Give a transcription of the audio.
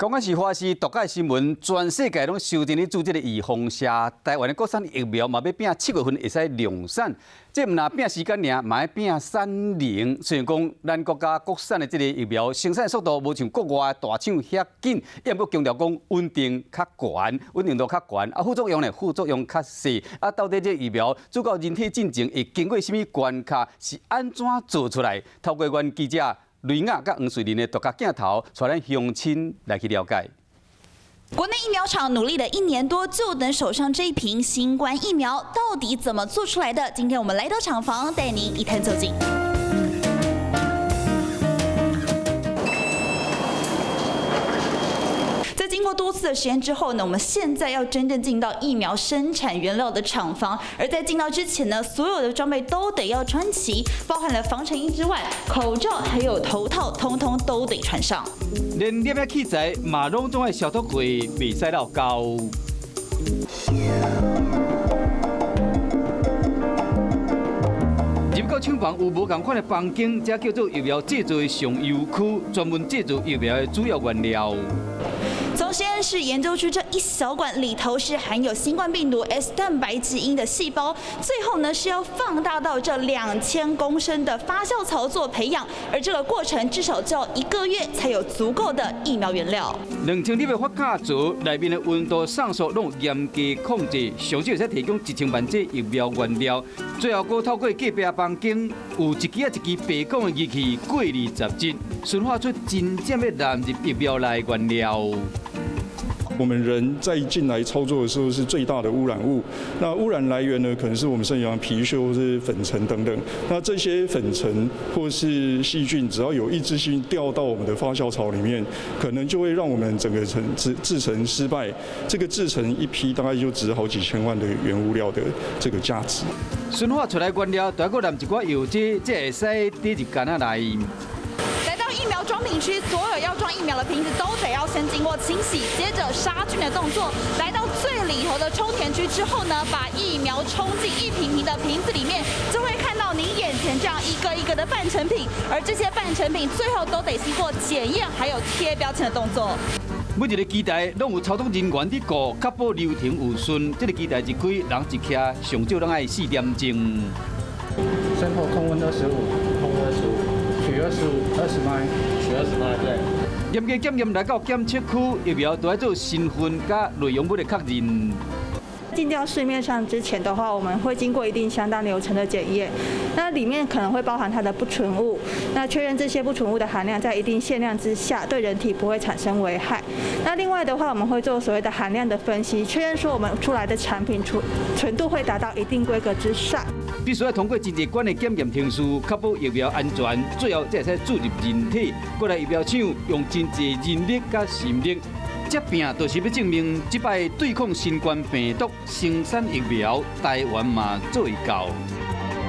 講緊是華視獨家新聞，全世界攏收佇咧注這个預防射，台灣的國產疫苗嘛欲拚7月份會使量產，這毋但拚時間爾，嘛欲拚產能。雖然講咱國家國產的這个疫苗生產速度無像國外大廠遐緊，也毋過強調講穩定較懸，穩定度較懸。啊，副作用呢？副作用較細。啊，到底這疫苗注到人體進前會經過啥物關卡？是按怎做出來？透過阮記者雷亞佮黃瑞林的獨家鏡頭，帶咱鄉親來去了解。國內疫苗廠努力了一年多，就等手上這一瓶新冠疫苗，到底怎麼做出來的？今天我們來到廠房，帶您一探究竟。在經過多次的實驗之後呢，我們現在要真正進到疫苗生產原料的廠房。而在進到之前呢，所有的裝備都得要穿齊，包含了防塵衣之外，口罩還有頭套，通通都得穿上。連攝影器材嘛，攏總愛消毒過，袂使落膠。入到廠房有無仝款的房間，這叫做疫苗製造的上優區，專門製造疫苗的主要原料。從實驗室研究出這一小管裡頭是含有新冠病毒 S 蛋白基因的細胞，最後呢是要放大到這2000公升的發酵槽做培養，而這個過程至少就要一個月才有足夠的疫苗原料。2000粒的發酵槽內面的溫度上述攏嚴格控制，上少會使提供1000萬劑疫苗原料。最後，閣透過隔壁房間有一支啊一支白光的儀器過濾雜質，純化出真正欲納入疫苗內原料。我們人在進來操作的時候是最大的污染物。那污染來源呢，可能是我們身上皮屑或是粉塵等等。那這些粉塵或是細菌，只要有一隻細菌掉到我們的發酵槽裡面，可能就會讓我們整個成製製程失敗。這個製程一批大概就值好幾千萬的原物料的這個價值。純化出來原料，再閣淋一寡藥劑，才會使滴入罐仔內。來到疫苗裝瓶區，所有要裝疫苗的瓶子都得要先經過清洗，接着殺菌的動作。來到最裡頭的充填區之後呢，把疫苗沖進一瓶瓶的瓶子裡面，就會看到您眼前這樣一個一個的半成品。而這些半成品最後都得經過檢驗，還有貼標籤的動作。每一个機台攏有操作人員佇顧，確保流程有順。這个機台一開，人一徛，上少攏愛4點鐘。身後控溫25，控溫25，取25，20麥，取20麥，對。嚴格檢驗來到檢測區，疫苗都愛做身份佮內容物的確認。進到市面上之前的話，我們會經過一定相當流程的檢驗，那裡面可能會包含它的不純物，那確認這些不純物的含量在一定限量之下，對人體不會產生危害。那另外的話，我們會做所謂的含量的分析，確認說我們出來的產品純度會達到一定規格之上。必須愛通過真濟關的檢驗程序，確保疫苗安全，最後才會使注入人體。過來疫苗廠用真濟人力佮心力。這拚就是欲證明，這擺對抗新冠病毒生產疫苗，台灣嘛做會到。